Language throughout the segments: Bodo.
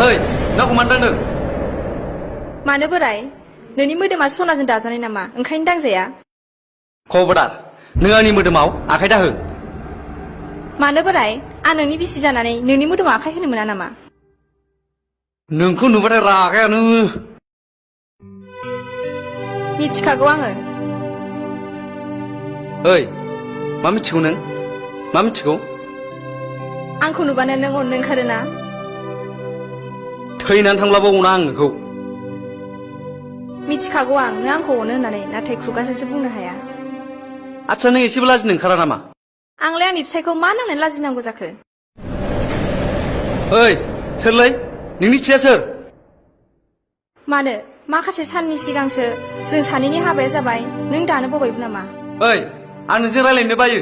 ओइ नावखौ मानो दांदों मानो बोराय नोंनि मोदोमा सनाजों दाजानाय नामा ओंखायनो दांजाया खबरदार नों आंनि मोदोमाव आखाइ दाहो मानो बोराय आं नोंनि बिसि जानानै नोंनि मोदोमाव आखाइ होनो मोना नामा नोंखौ नुबाथाय रागायानो मिथिखागौ आङो ओइ मा मिथिगौ नों मा मिथिगौ आंखौ नुबानो नों अननो ओंखारोना थैनानै थांब्लाबो अना आं नोंखौ मिथिखागौ आं नों आंखौ अनो होननानै नाथाय खुगाजोंसो बुंनो हाया आदसा नों एसेबो लाजिनो ओंखारा नामा आंलाय आंनि फिसायखौ मा नांनानै लाजिनांगौ जाखो ओइ सोरलै नोंनि फिसाया सोर मानो माखासे साननि सिगांसो जों सानैनि हाबाया जाबाय नों दानो बावबायबो नामा ओइ आं नोंजों रायलायनो बायो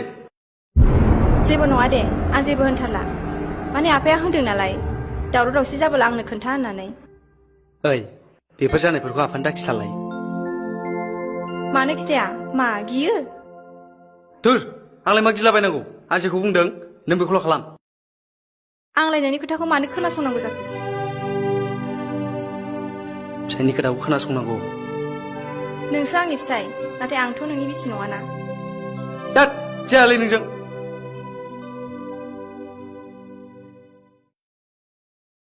जेबो नङा दे आं जेबो होनथारला माने आफाया होनदों नालाय दावराव दावसि जाबोला आंनो खोन्था होननानै ओइ बेफोर जानायफोरखौ आफानो दाखिथालाय मानो खिथाया मा गियो धुर आंलाय मा गिलाबायनांगौ आं जेखौ बुंदों नों बेखौल' खालाम आंलाय नोंनि खोथाखौ मानो खोनासंनांगौ जाखो फिसायनि खोथाखौ खोनासंनांगौ नोंसो आंनि फिसाय नाथाय आंथ' नोंनि बिसि नङाना दा जायालै नोंजों